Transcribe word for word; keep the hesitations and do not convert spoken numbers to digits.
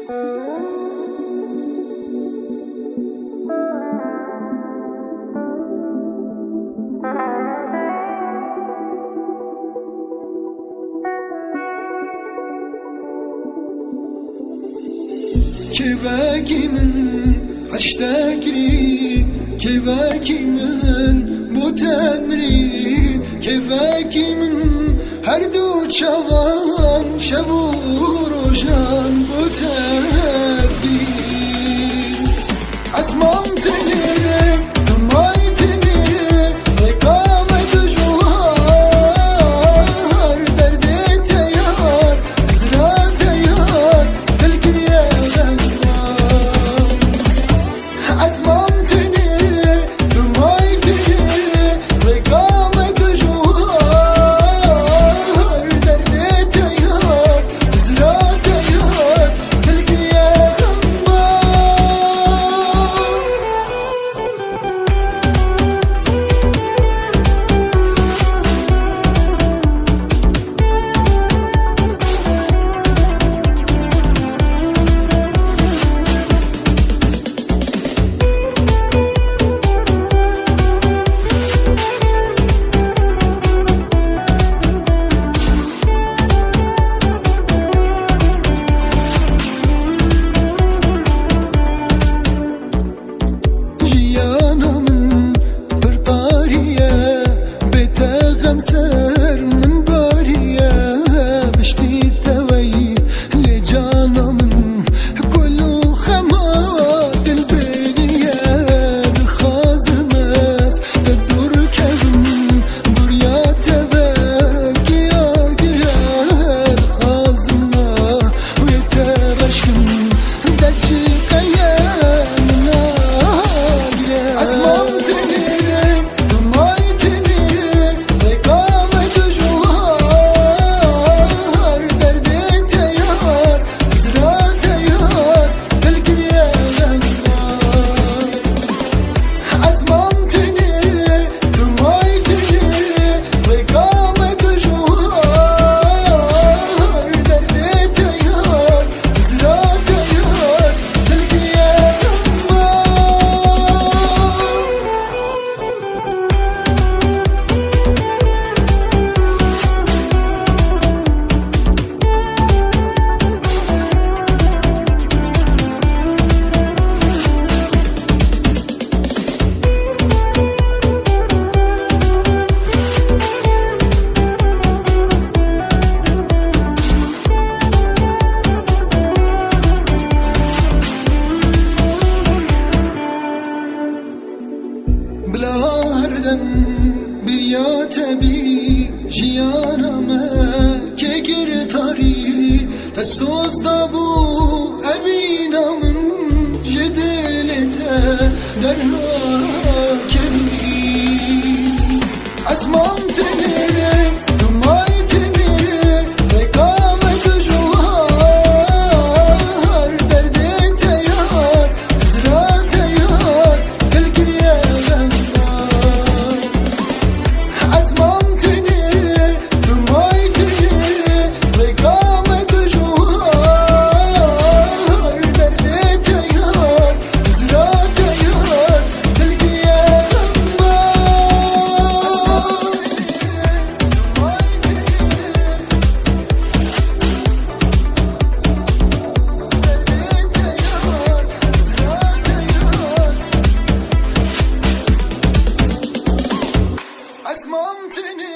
Kêvekî min eşte kirî, kêvekî min bo te mirî, kêvekî min her du çavan şev û rojan bo te digirî. Ez mam tenê, tu may tenê, rêka me tu ji war, derdê te yar, hizra te yar, dil kiriye xembar. Ez mam tenê, tu may tenê, rêka me tu ji war, derdê te yar, hizra te yar, dil kiriye xembar. Jiyana min pir tarî ye, bê te xem ser min barî ye. Piştî te weyî lê cana min, kul û xema dil bêrî ye. Dixwazim ez te dûr kevim, dûriya te vekî agir e. Dixwazim ez wê te reş kim, dest ji qeye min nagire. Ez mam tenê, tu may tenê, rêka me tu ji war, derdê te yar, hizra te yar, dil kiriye xembar. Ez mam tenê, tu may tenê, rêka me tu ji war, derdê te yar, hizra te yar, dil kiriye xembar. Bila her dem bêriya te bî, jiyana me kê kir tarî. Te soz dabû, evîna min ji dilê te derhakevî. Ez mam tenê, tu may tenê, rêka me tu ji war, derdê te yar, hizra te yar, dil kiriye xembar. Ez mam tenê, tu may tenê, rêka me tu ji war, derdê te yar, hizra te yar, dil kiriye xembar. Ez mam tenê.